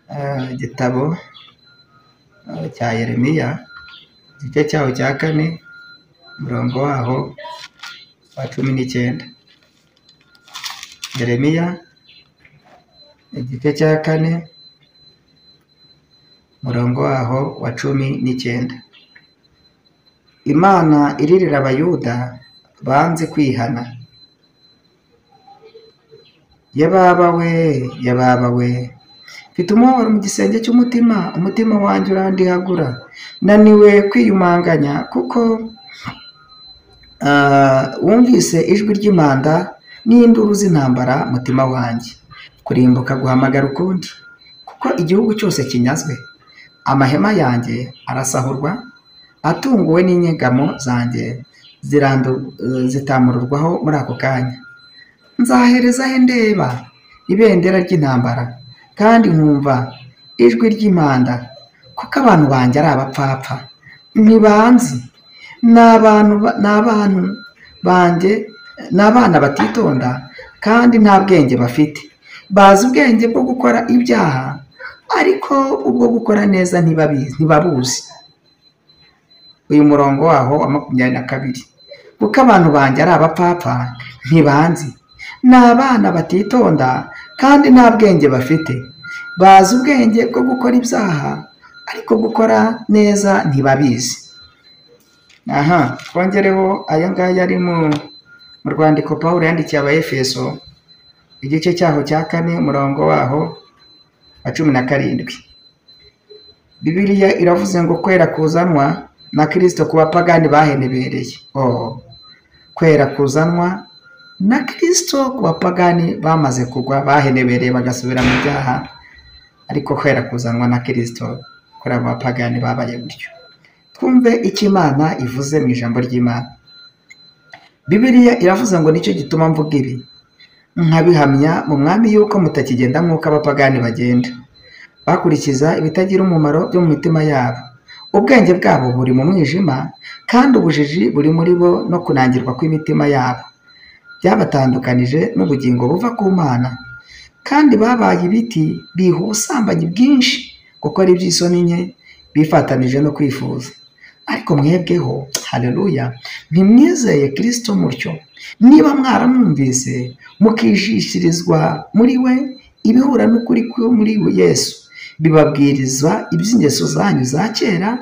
Igitabo cya Yeremiya, igice cyaho cya 4, umurongo waho wa 19. Yeremiya igice cya 4, umurongo waho wa 19. Imana iririra Abayuda banze kwihana. Yababa we, yababa we, mfite umubabaro mu gisenge cy'umutima, umutima wanjye urandihagura, naniwe kwiyumanganya, kuko wumvise ijwi ry'impanda n'induru z'intambara, mutima wanjye kurimbuka guhamagara ukundi, kuko igihugu cyose kinyazwe, amahema yanjye arasahurwa, atunguwe n'inyegamo zanjye zitamururwaho muri ako kanya. Nzahereza he ndeba ibendera ry'intambara, kandi nkumva ijwi ry'impanda, kuko abantu banjye ari abapfapfa, ntibanzi, ni abantu banjye, ni abana batitonda kandi nta bwenge bafite, bazi ubwenge bwo gukora ibyaha, ariko ubwo gukora neza ntibabuzi. Uyu murongo waho wa 22, kuko abantu banjye ari abapfapfa, ntibanzi, ni abana batitonda kandi nta bwenge bafite, bazi ubwenge bwo gukora ibyaha, ariko gukora neza ntibabizi. Aha twongereho aya ngaya ari mu rwandiko Pawulo yandikiye Abaefeso, igice cyaho cya 4, umurongo waho wa 17. Bibiliya iravuze ngo kwera kuzanwa na Kristo ku bapagani bahenebereye. Kwera kuzanwa na Kristo ku bapagani bamaze kugwa, bahenebereye bagasubira mu byaha, ariko kwera kuzanwa na Kristo kuri abo bapagani babaye gutyo. Twumve icyo Imana ivuze mu ijambo ry'Imana. Bibiliya iravuze ngo nicyo gituma mvuga ibi, nkabihamya mu Mwami yuko mutakigenda nk'uko abapagani bagenda, bakurikiza ibitagira umumaro byo mu mitima yabo. Ubwenge bwabo buri mu mwijima, kandi ubujiji buri muri bo no kunangirwa kw'imitima yabo byabatandukanije n'ubugingo buva ku Mana. Kandi babaye ibiti biha ubusambanyi bwinshi, gukora iby'isoni nke, bifatanije no kwifuza. Ariko mwebweho, haleluya, ntimwizeye Kristo mutyo. Niba mwaramwumvise mukijishirizwa muri we ibihura n'ukuri ko muri Yesu, bibabwirizwa iby'ingeso zanyu za kera,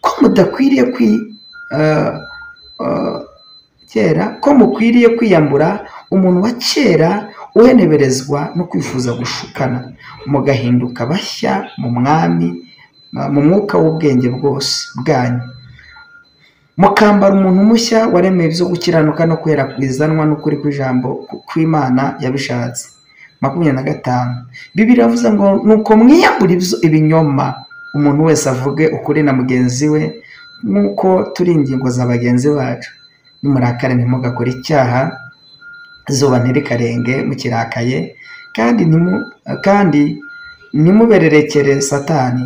ko mudakwiriye kera, ko mukwiriye kwiyambura umuntu wa kera uheneberezwa no kwifuza gushukana, mugahinduka bashya mu Mwami, mu mwuka w'ubwenge bwose bwanyu, mukambara umuntu mushya waremeye ibyo gukiranuka no kwera kwizanwa n'ukuri kw'ijambo kw'Imana yabishatse. 25. Bibiliya iravuze ngo nuko mwiyambura ibinyoma, umuntu wese avuge ukuri na mugenzi we, nk'uko turi ingingo za bagenzi bacu. Nimurakare ntimugakore icyaha, izuba ntirikarenge mukirakaye, kandi ntimubererekere Satani.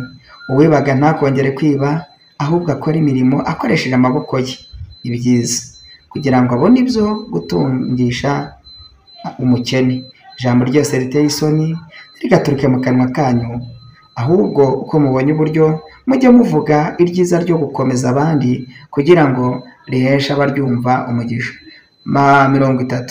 Uwibaga ntakongere kwiba, ahubwo akora imirimo akoresheje amaboko ye ibyiza, kugira ngo abone ibyo gutungisha umukene. Ijambo ryose riteye isoni ntirigaturuke mu kanwa kanyu, ahubwo uko mubonye uburyo mujye muvuga iryiza ryo gukomeza abandi, kugira ngo riheshe abaryumva umugisha. 30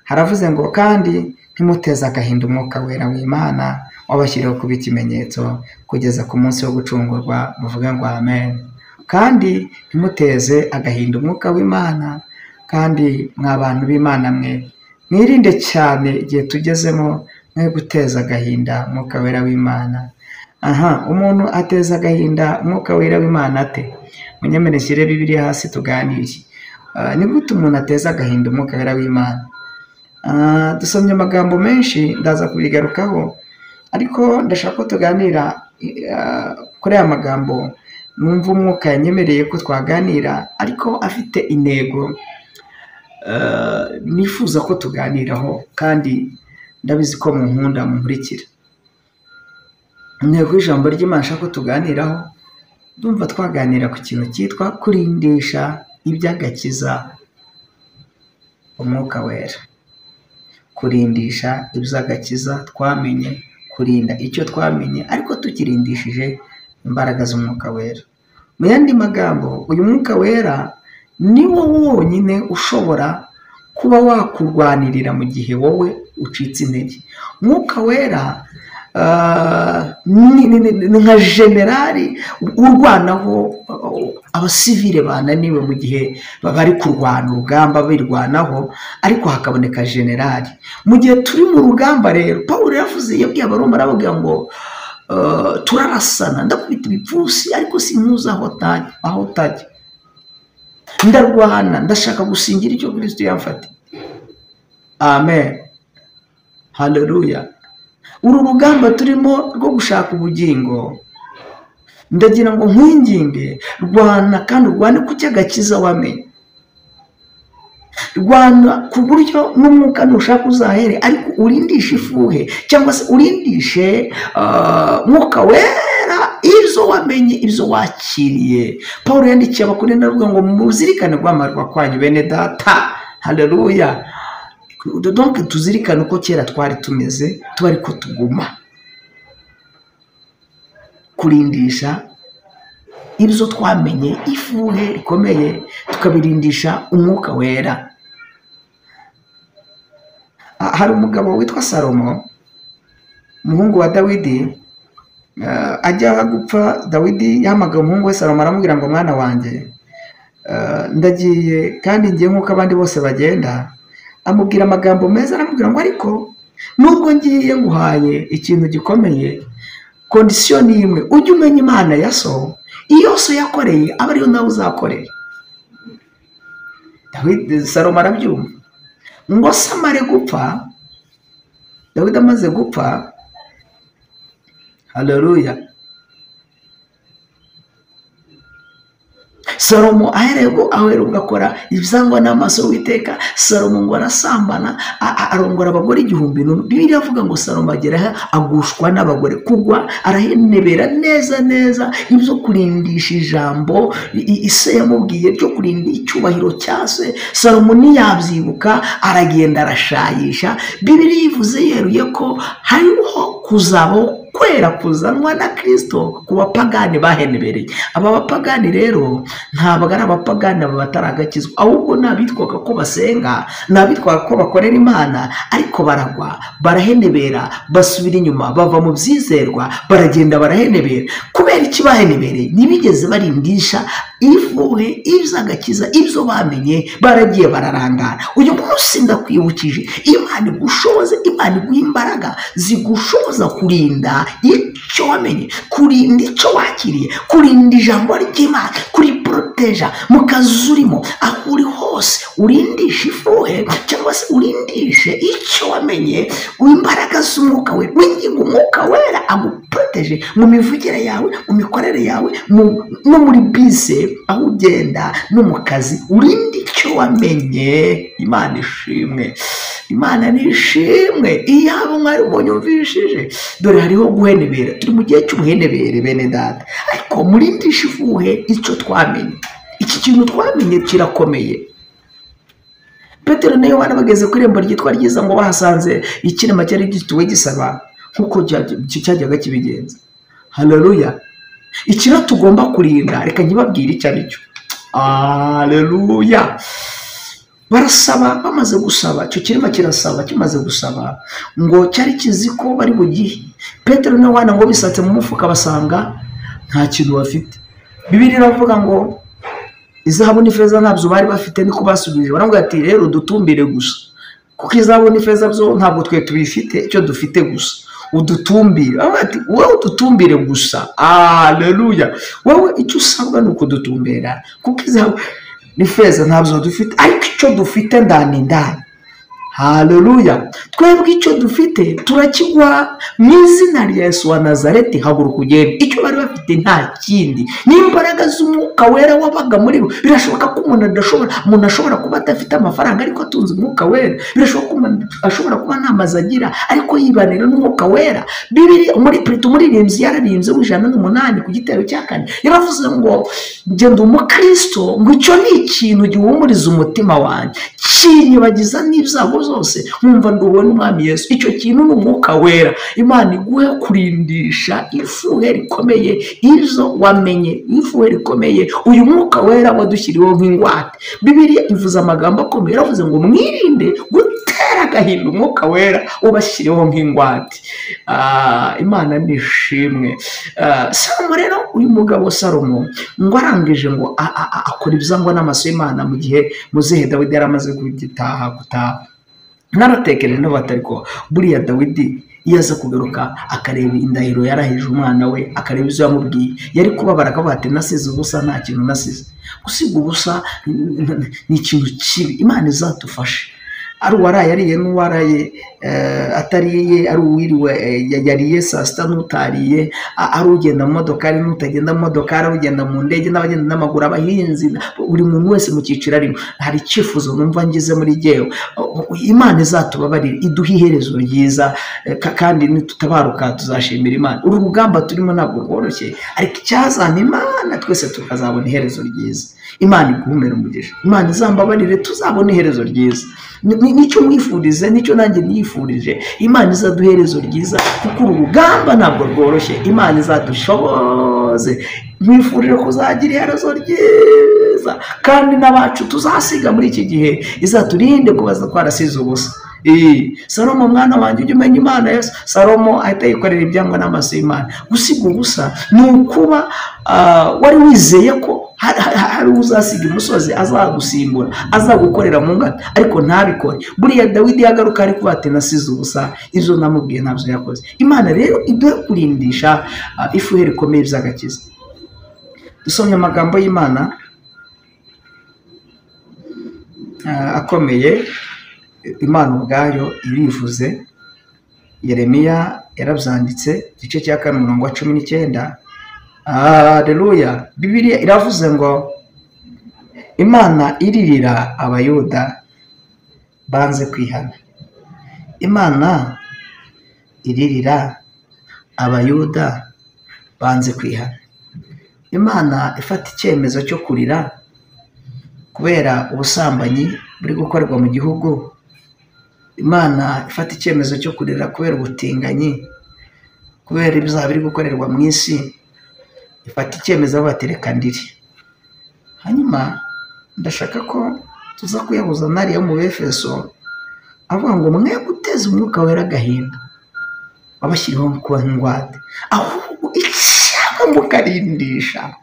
haravuze ngo kandi ntimuteze agahinda Umwuka Wera w'Imana wabashyiriweho kuba ikimenyetso kugeza ku munsi wo gucungurwa. Muvuge ngo amen. Kandi ntimuteze agahinda Umwuka w'Imana. Kandi mwa bantu b'Imana mwe, mwirinde cyane igihe tugezemo, mwe guteza agahinda Umwuka Wera w'Imana. Aha, umuntu ateza agahinda Umwuka Wera w'Imana ate? Munyemere nshyire Bibiliya hasi tuganire. Ni gute umuntu ateza agahinda Umwuka Wera w'Imana? Dusomye amagambo menshi, ndaza kubigarukaho, ariko ndashaka ko tuganira kuri aya magambo numva Umwuka yanyemereye ko twaganira, ariko afite intego nifuza ko tuganiraho, kandi ndabizi ko munkunda munkurikira. Intego y'ijambo ry'Imana nshaka ko tuganiraho, ndumva twaganira ku kintu cyitwa kurindisha iby'agakiza Umwuka Wera. Kurindisha iby'agakiza twamenye, Kurinda icyo twamenye ariko tukirindishije imbaraga z'umwuka wera. Mu yandi magambo, uyu mwuka wera ni wo wonyine ushobora kuba wakurwanirira mu gihe wowe ucitse intege. Mwuka wera ni nka generali urwanaho abasivile bananiwe mu gihe bari kurwana urugamba birwanaho, ariko hakaboneka generali. Mu gihe turi mu rugamba rero, Pawulo yavuze, yabwiye Abaroma arababwira ngo turarasana, ndakubita ibipfunsi ariko sinkuza aho utajya, ndarwana, ndashaka gusingira icyo Kristo yamfatiye. Amen, haleluya. Uru rugamba turimo rwo gushaka ubugingo, ndagira ngo nkwinginge, rwana kandi urwane ku cy'agakiza wamenye. Rwana ku buryo n'umwuka nushaka uzahere, ariko urindishe ifuhe cyangwa se urindishe mwuka wera ibyo wamenye, ibyo wakiriye. Pawulo yandikiye Abakorinto aravuga ngo muzirikane guhamagarwa kwanyu bene data. Haleluya. Donc tuzirikane uko kera twari tumeze, tuba ariko tuguma kurindisha ibyo twamenye ifuhe rikomeye, tukabirindisha umwuka wera. Hari umugabo witwa Salomo, umuhungu wa Dawidi. Ajya gupfa, Dawidi yahamagaye umuhungu we Salomo aramubwira ngo mwana wanjye, ndagiye kandi ngiye nk'uko abandi bose bagenda. Amubwira amagambo meza, aramubwira ngo ariko nubwo ngiye nguhaye ikintu gikomeye, kondisiyo ni imwe, ujye umenya Imana ya so, iyo so yakoreye aba ariyo nawe uzakorera. Dawidi Salomo arabyumva. Ngo se amare gupfa, Dawidi amaze gupfa, haleluya, Salomo ahererwa akora ibyangwa n'amaso y'Uwiteka. Salomo ngo arasambana, arongora abagore 1000. Bibiliya avuga ngo Salomo agera agushwa n'abagore, kugwa arahenebera neza neza ibyo kurindisha ijambo ise yamubwiye ryo kurinda icyubahiro cya se. Salomo ntiyabyibuka, aragenda arashayisha. Bibiliya ivuze yeruye ko hariho kuzabaho kwera kuzanwa na Kristo ku bapagani bahenebereye. Aba bapagani rero ntabwo ari abapagani aba bataragakizwa, ahubwo ni abitwaga ko basenga, ni abitwaga ko bakorera Imana, ariko baragwa, barahenebera, basubira inyuma, bava mu byizerwa, baragenda barahenebera. Kubera iki bahenebereye? Ntibigeze barindisha ifuhe iby'agakiza, ibyo bamenye, baragiye bararangara. Uyu munsi ndakwibukije, Imana igushoboze, Imana iguha imbaraga zigushoboza kurinda icyo wamenye, kurinda icyo wakiriye, kurinda ijambo ry'Imana, kuriporoteja mu kazi urimo, aho uri hose, urindishe ifuhe cyangwa se urindishe icyo wamenye imbaraga z'umwuka wera. Winginga umwuka wera aguporoteje mu mivugire yawe, mu mikorere yawe, no muri bise aho ugenda, no mu kazi, urinde icyo wamenye. Imana ishimwe, Imana nishimwe. Iyaba mwari munyumvishije, dore hariho guhenebera, turi mu gihe cy'ubuhenebere bene data, ariko murindishe ifuhe icyo twamenye. Iki kintu twamenye kirakomeye. Petero na Yohana bageze ku irembo ryitwa ryiza, ngo bahasanze ikirema cyari gituwe gisaba nk'uko cyajyaga kibigenza. Haleluya. Ikiro tugomba kurinda, reka nkibabwire icyo ari cyo. Haleluya. Barasaba, bamaze gusaba, icyo kirema kirasaba, kimaze gusaba ngo cyari kizi ko bari bugihe. Petero na Yohana ngo bisatse mu mufuka basanga nta kintu bafite. Bibiliya iravuga ngo izahabu n'ifeza ntabyo bari bafite, niko basubije. Baravuga ati rero dutumbire gusa, kuko izahabu n'ifeza byo ntabwo twe tubifite, icyo dufite gusa udutumbire. Baravuga ati wowe udutumbire gusa. Haleluya. Wowe icyo usabwa ni ukudutumbira, kuko izahabu n'ifeza ntabyo dufite, ariko icyo dufite ndani ndani. Haleluya. Twebwe icyo dufite turakigwa mu izina rya Yesu wa Nazareti, haguruka ugende. Icyo bari bafite nta kindi, n'imbaraga z'umwuka wera wabaga muri bo. Birashoboka ko umuntu ashobora kuba adafite amafaranga ariko atunze umwuka wera. Birashoboka ko umuntu ashobora kuba nta mazu agira ariko yibanira n'umwuka wera. Bibiliya muri umuririmbyi yararimbye 108 ku gitero cya 4, yaravuze ngo ngenda umukristo, ngo icyo ni ikintu gihumuriza umutima wanjye, kinyibagiza n'ibyago zose, nkumva nduwe n'Umwami Yesu. Icyo kintu ni Umwuka Wera. Imana iguhe kurindisha ifuhe rikomeye izo wamenye, ifuhe rikomeye uyu Mwuka Wera wadushyiriweho nk'ingwate. Bibiliya ivuze amagambo akomeye, yaravuze ngo mwirinde gutera agahinda Umwuka Wera ubashyiriweho nk'ingwate. Imana nishimwe. Salomo rero, uyu mugabo Salomo ngo arangije ngo akora ibyangwa n'amaso y'Imana mu gihe muzehe Dawidi yari amaze gutaha. Naratekereje n'abatari ko buriya Dawidi iyo aza kugaruka akareba indahiro yarahije umwana we, akareba ibyo yamubwiye, yari kubabara akavuga ati nasize ubusa, nta kintu nasize. Gusiga ubusa ni ikintu kibi. Imana izadufashe. Ari uwaraye ariye n'uwaraye atariye, ari uwiriwe yariye saa sita n'utariye, ari ugenda mu modoka ari n'utagenda mu modoka, ari ugenda mu ndege n'abagenda n'amaguru, abahinzi, buri muntu wese mu cyiciro arimo. Hari icyifuzo numva ngize muri jyewe, Imana izatubabarire, iduhe iherezo ryiza, kandi nitutabaruka tuzashimira Imana. Uru rugamba turimo ntabwo rworoshye, ariko icyazana Imana twese tukazabona iherezo ryiza. Imana iguhumere umugisha, Imana izambabarire tuzabona iherezo ryiza. Nicyo mwifurize, nicyo nanjye nifurije. Imana izaduha iherezo ryiza, kuko uru rugamba ntabwo rworoshye. Imana izadushoboze. Mwifurije kuzagira iherezo ryiza, kandi n'abacu tuzasiga muri iki gihe izaturinde kubaza twarasize ubusa. Salomo mwana wanjye, ujye umenya Imana Yesu. Salomo ahita yikorera ibyangwa n'amaso y'Imana. Gusiga ubusa ni ukuba wari wizeye ko hari uzasiga imusozi azagusimbura, azagukorera mu ngata, ariko ntabikore. Buriya Dawidi yagaruka ari kuba ati nasize ubusa, ibyo namubwiye ntabyo yakoze. Imana rero iduhe kurindisha ifuhe rikomeye by'agakiza. Dusomye amagambo y'Imana akomeye, Imana ubwayo irivuze. Yeremiya yarabyanditse igice cya 4 umurongo wa 19. Haleluya. Bibiliya iravuze ngo Imana iririra Abayuda banze kwihana. Imana iririra Abayuda banze kwihana. Imana ifata icyemezo cyo kurira kubera ubusambanyi buri gukorerwa mu gihugu. Imana ifata icyemezo cyo kurira kubera ubutinganyi, kubera ibyaha biri gukorerwa mu isi. Ifata icyemezo batereka ndiri. Hanyuma ndashaka ko tuza kuyahuza nariya mu Efeso avuga ngo mwe guteza Umwuka Wera agahinda wabashyiriweho kuba ingwate, ahubwo icyaba mukarindisha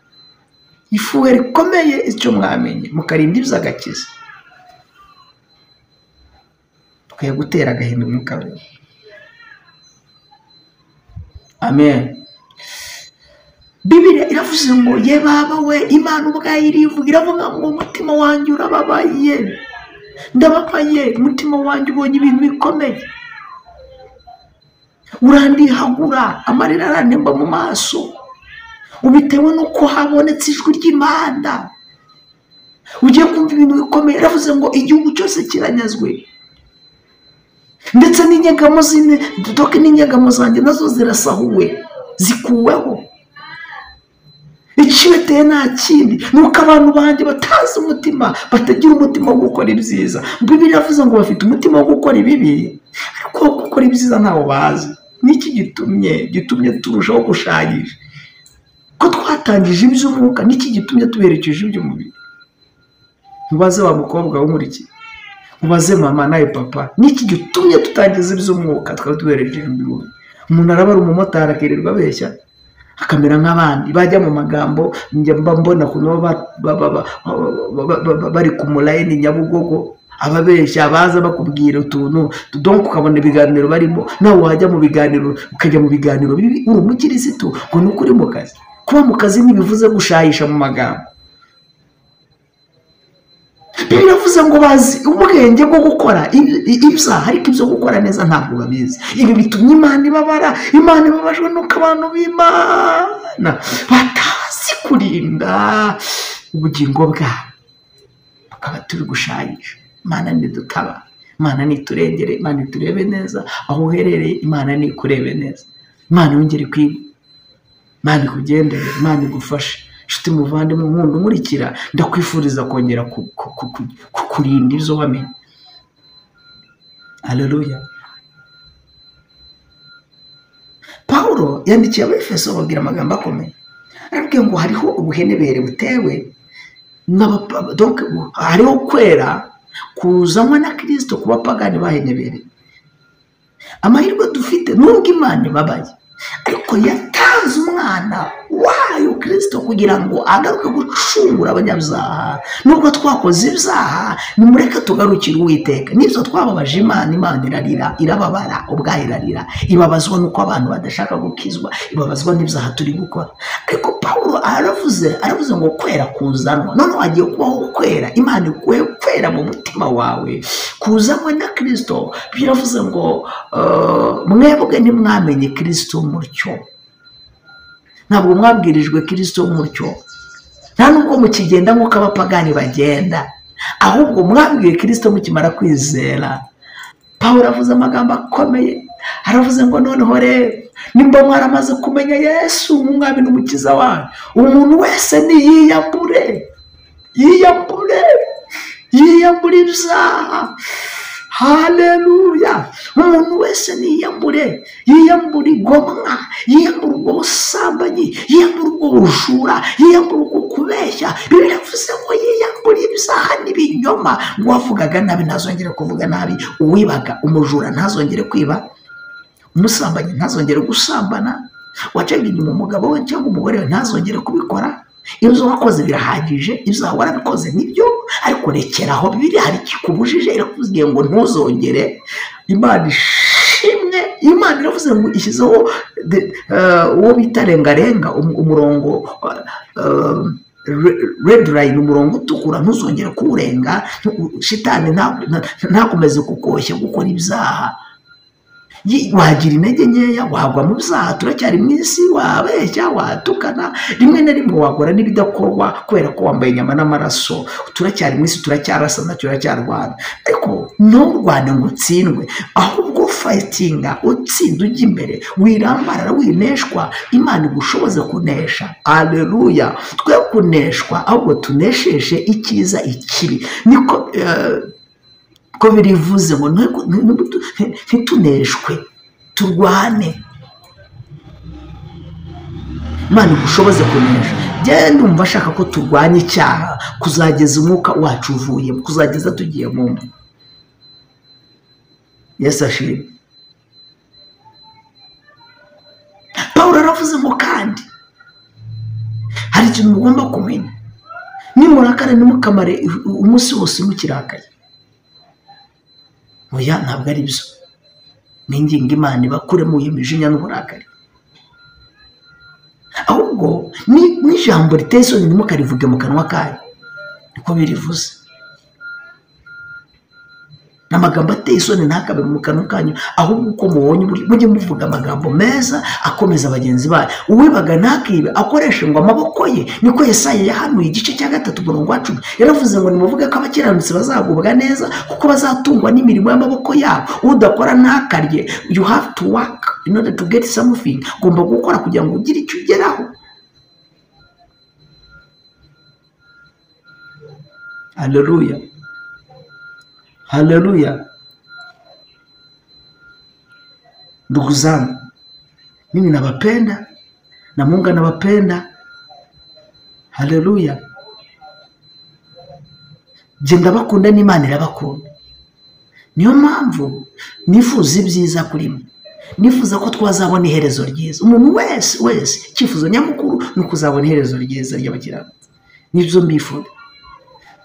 ifuhe rikomeye icyo mwamenye, mukarinda iby'agakiza. Tukwiye gutera agahinda Umwuka Wera. Amen. Bibiliya iravuze ngo ye baba we, Imana ubwayo irivuga, iravuga ngo umutima wanjye urababaye, ndababaye, umutima wanjye ubonye ibintu bikomeye, urandihagura, amarira arantemba mu maso, ubitewe n'uko habonetse ijwi ry'Imana. Ugiye kumva ibintu bikomeye. Iravuze ngo igihugu cyose kiranyazwe, ndetse n'inyegamo zine doke n'inyegamo zanjye nazo zirasahuwe, zikuweho. Ikibateye nta kindi nuko abantu banjye batazi umutima, batagira umutima wo gukora ibyiza. Bibiliya iravuze ngo bafite umutima wo gukora ibibi, ariko gukora ibyiza ntawo bazi. Niki gitumye turushaho gushayisha? Ko twatangije iby'umwuka, niki gitumye tuberekeje iby'umubiri? Mubaze wa mukobwa w'umuriki, mubaze mama nawe papa, niki gitumye tutangiza iby'umwuka twaba tuberekeje iby'umubiri? Umuntu araba ari umumotari akirirwa abeshya, akamera nk'abandi bajya mu magambo. Njya mba mbona ukuntu bari ku mulayini Nyabugogo, ababeshya baza bakubwira utuntu donc ukabona ibiganiro barimo, nawe wajya mu biganiro ukajya mu biganiro bibi. Uri umukirisitu ngo ni uko uri mu kazi. Kuba mu kazi ntibivuze gushayisha mu magambo. Biravuze ngo bazi ubwenge bwo gukora ibyaha, ariko ibyo gukora neza ntabwo babizi. Ibi bitumye Imana ibabara. Imana ibabajwe nuko abantu b'Imana batazi kurinda ubugingo bwabo, bakaba turi gushayisha. Imana nidutaba, Imana niturengere, Imana iturebe neza aho uherereye, Imana nikurebe neza, Imana yongere kwiga, Imana ikugendere, Imana igufashe. Nshuti muvandimwe nkunda unkurikira, ndakwifuriza kongera kurinda ibyo wamenye. Haleluya. Pawulo yandikiye Abefeso ababwira amagambo akomeye, arababwira ngo hariho ubuhenebere butewe, donc hariho kwera kuzanwa na Kristo ku bapagani bahenebereye. Amahirwe dufite nubwo Imana ibabaye, ariko yatanze umwana wayo Kristo kugira ngo agaruke gucungura abanyabyaha. Nubwo twakoze ibyaha, nimureke tugarukire Uwiteka. Nibyo twababaje Imana, Imana irarira, irababara, ubwayo irarira, ibabazwa nuko abantu badashaka gukizwa, ibabazwa n'ibyaha turi gukora. Ariko Pawulo aravuze ngo kwera kuzanwa. Noneho hagiye kubaho kwera, Imana ikuye kwera mu mutima wawe kuzanwa na Kristo. Biravuze ngo mwebwe ntimwamenye Kristo mutyo, ntabwo mwabwirijwe Kristo mutyo, nta nubwo mukigenda nk'uko abapagani bagenda, ahubwo mwabwiye Kristo mukimara kwizera. Pawulo avuze amagambo akomeye, aravuze ngo noneho rero nimba mwaramaze kumenya Yesu nk'umwami n'umukiza wanyu, umuntu wese niyiyambure, yiyambure, yiyambure ibyaha. Haleluya. Umuntu wese niyambure, yiyambure igomwa, yiyambure ubwo busambanyi, yiyambure ubwo bujura, yiyambure ubwo kubeshya. Bibiliya ivuze ngo yiyambure ibyaha n'ibinyoma. Ngo uwavugaga nabi ntazongere kuvuga nabi, uwibaga umujura ntazongere kwiba, umusambanyi ntazongere gusambana, wacaga inyuma umugabo we cyangwa umugore we ntazongere kubikora. Ibyo wakoze birahagije, ibyo warabikoze nibyo, ariko rekeraho. Bibiliya hari ikikubujije, irakubwiye ngo ntuzongere. Imana ishimwe, Imana iravuze ngo ishyizeho uwo bita rengarenga, umurongo red line, umurongo utukura, ntuzongere kuwurenga. Shitani ntakomeze kukoshya gukora ibyaha. Wagira intege nkeya, wagwa mu byaha, turacyari mu isi, wabeshya, watukana, rimwe na rimwe wagora n'ibidakorwa kubera ko wambaye inyama n'amaraso. Turacyari mu isi, turacyarasana, turacyarwana, ariko nturwane ngo utsindwe, ahubwo fayitinga, utsinda ujya imbere, wirambarara, wineshwa. Imana igushoboze kunesha. Haleluya. Twe kuneshwa, ahubwo tunesheshe icyiza ikibi. Niko ko birivuze ngo ntituneshwe, turwane. Imana igushoboze kunesha. Njye ndumva ashaka ko turwanya icyaha kuzageza umwuka wacu uvuye, kuzageza tugiye mu mva. Yesu ashimwe. Pawulo aravuze ngo kandi hari ikintu mugomba kumenya, nimurakara ntimukamare umunsi wose mukirakaye. Oya, ntabwo ari byo. Ninginga Imana ibakuremo iyo mijinya n'uburakari, ahubwo n'ijambo riteye isoni ntimukarivuge mu kanwa kanyu, niko birivuze. N'amagambo ateye isoni ntakabe mu kanwa kanyu, ahubwo uko mubonye mujye muvuga amagambo meza akomeza bagenzi banyu. Uwibaga ntakibe, akoreshe ngo amaboko ye. Niko Yesaya yahanuye igice cya 3 umurongo wa 10, yaravuze ngo nimuvuge ko abakiranutsi bazagubwa neza, kuko bazatungwa n'imirimo y'amaboko yabo. Udakora ntakarye. You have to work in order to get something. Ugomba gukora kugira ngo ugire icyo ugeraho. Haleluya. Haleluya. Ndugu zangu, mimi nawapenda na Mungu anawapenda. Haleluya. Je ndabakunda n'Imana irabakunda. Niyo mpamvu nifuza ibyiza kuri mwe, nifuza ko twazabona iherezo ryiza. Umuntu wese icyifuzo nyamukuru ni ukuzabona iherezo ryiza ry'abakiranutsi. Nibyo mbifuza.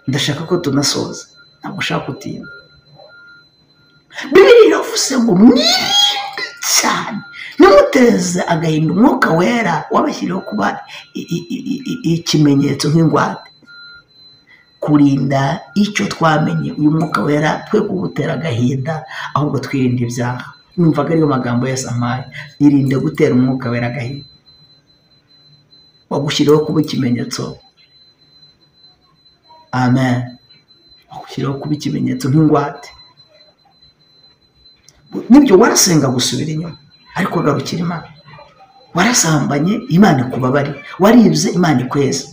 Ndashaka ko tunasoza, ntabwo ushaka gutinda. Bibiliya iravuze ngo mwirinde cyane, ntimuteze agahinda umwuka wera wabashyiriyeho kuba ikimenyetso nk'ingwate. Kurinda icyo twamenye, uyu mwuka wera twe kuwutera agahinda, ahubwo twirinda ibyaha. Numvaga ariyo magambo Yesu ampaye, irinde gutera umwuka wera agahinda wagushyiriyeho kuba ikimenyetso. Amen. Wagushyiriyeho kuba ikimenyetso nk'ingwate. Nibyo, warasenga gusubira inyuma, ariko garukira Imana. Warasambanye, Imana ikubabare. Waribye, Imana ikweze.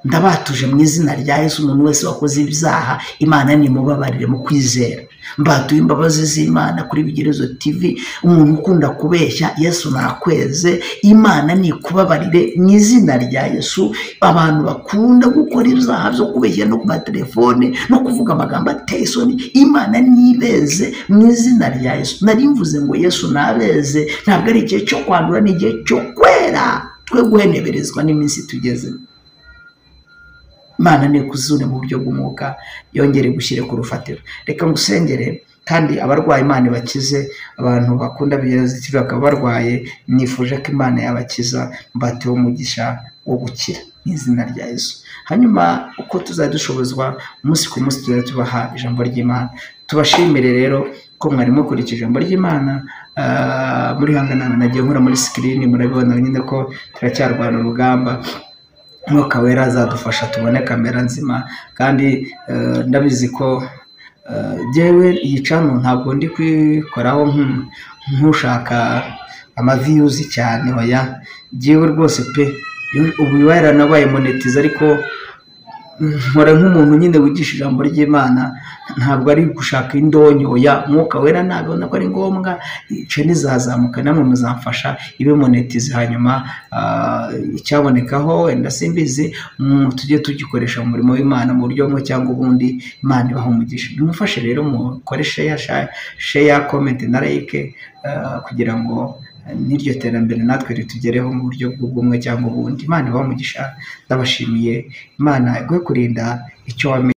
Ndabatuje mu izina rya Yesu, umuntu wese wakoze ibyaha Imana nimubabarire mu kwizera. Mbatuye imbabazi z'Imana kuri Bigerezo TV. Umuntu ukunda kubeshya, Yesu nakweze, Imana nikubabarire mu izina rya Yesu. Abantu bakunda gukora ibyaha byo kubeshya no ku matelefone no kuvuga amagambo ateye isoni, Imana nibeze mu izina rya Yesu. Nari mvuze ngo Yesu nabeze, ntabwo ari igihe cyo kwandura, ni igihe cyo kwera, twe guheneberezwa n'iminsi tugezemo. Imana nikuzure mu buryo bw'umwuka, yongere gushyire ku rufatiro. Reka ngusengere, kandi abarwayi Imana ibakize. Abantu bakunda Bigerezo TV bakaba barwaye, nifuje ko Imana yabakiza, mbatewe umugisha wo gukira mu izina rya Yesu. Hanyuma uko tuzajya dushobozwa umunsi ku munsi, tuzajya tubaha ijambo ry'Imana. Tubashimire rero ko mwari mukurikije ijambo ry'Imana muri hanganana. Nagiye nkura muri sikirini, murabibona nyine ko turacyarwana urugamba. Mwuka Wera azadufasha tubone kamera nzima, kandi ndabizi ko jyewe iyi cano ntabwo ndi kwikoraho nk'ushaka amaviyuzi cyane, oya, jyewe rwose pe ubu yaranabaye monetize, ariko nkora nk'umuntu nyine wigisha ijambo ry'Imana, ntabwo ari gushaka indonyo, oya. Mwuka Wera nabibona ko ari ngombwa, channel izazamuka, namwe muzamfasha ibe monetize, hanyuma icyabonekaho wenda simbizi, tujye tugikoresha mu murimo w'Imana mu buryo bumwe cyangwa ubundi. Imana ibaha umugisha. Nimufashe rero mukore share, comment na like, kugira ngo n'iryo terambere natwe ritugereho mu buryo bw'ubumwe cyangwa ubundi. Imana ibahe umugisha, ndabashimiye. Imana iguhe kurinda icyo wamenye.